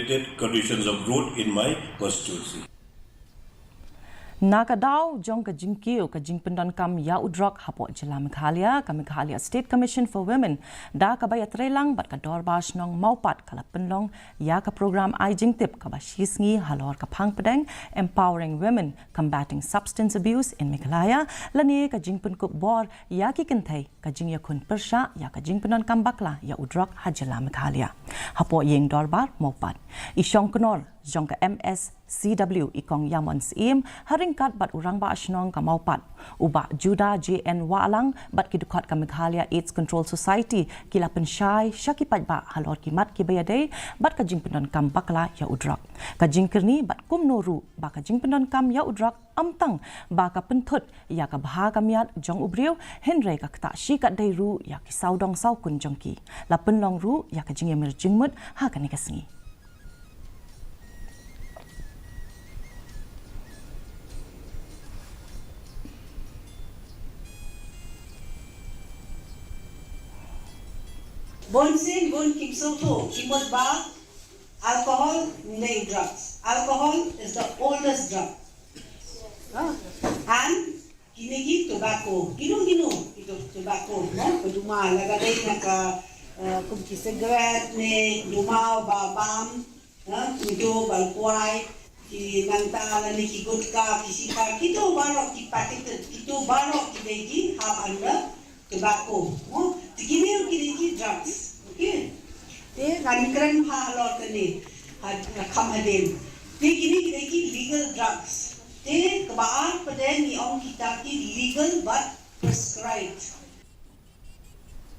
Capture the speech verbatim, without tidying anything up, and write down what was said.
Conditions of road in my constituency. Na ka daw jong ka jingkiew ka jingpyndonkam ïa u drok hapoh jylla Meghalaya, ka Meghalaya State Commission for Women da kaba ïatreilang bad ka Dorbar Shnong Mawpat ka la pynlong ïa ka program ai jingtip kaba shi sngi halor ka phang pdeng Empowering Women, Combating Substance Abuse in Meghalaya, lane ka jingpynkup bor ïa ki kynthei ka jingïakhun pyrshah ïa ka jingpyndonkam bakla ïa u drok ha jylla Meghalaya. Hapoh ïing dorbar Mawpat, i shongknor jong ka M S C W i Kong Yamon Syiem ha ryngkat bad u rangbah shnong ka Mawpat, u Bah Judah J N Wahlang, bad ki dkhot ka Meghalaya AIDS Control Society ki la pynshai sha ki paidbah halor ki mat kiba ïadei bad ka jingpyndonkam bakla ïa u drok, ka jingkyrni bad kumno ruh ba ka jingpyndonkam ïa u drok ym tang ba ka pynthut ïa ka bha ka miat jong u briew, hynrei ka ktah shi katdei ruh ïa ki sawdong sawkun jong ki. La pynlong ruh ïa ka jingïamir jingmut ha kane ka sngi. Bun sien bun kim sngewthuh, ki mut ba alcohol ne drugs. Alcohol is the oldest drug. Ah, and kine ki tobacco, kino kino ki to-, tobacco, no? Ka duma, la ka dei na ka, eh, kum ki cigarette ne duma ba bam, eh, kito ba kwai, ki nangta lane ki gutka, ki sipa, kito baroh ki packet, kito baroh ki dei ki hap under tobacco, no? Te kine ki dei ki drugs, okay? Te ngan kren bha halor kane, ha, ha kham hadien. Te kine ki dei ki legal drugs. Te kaba ar pat de ngi ong kita ki legal bad prescribed.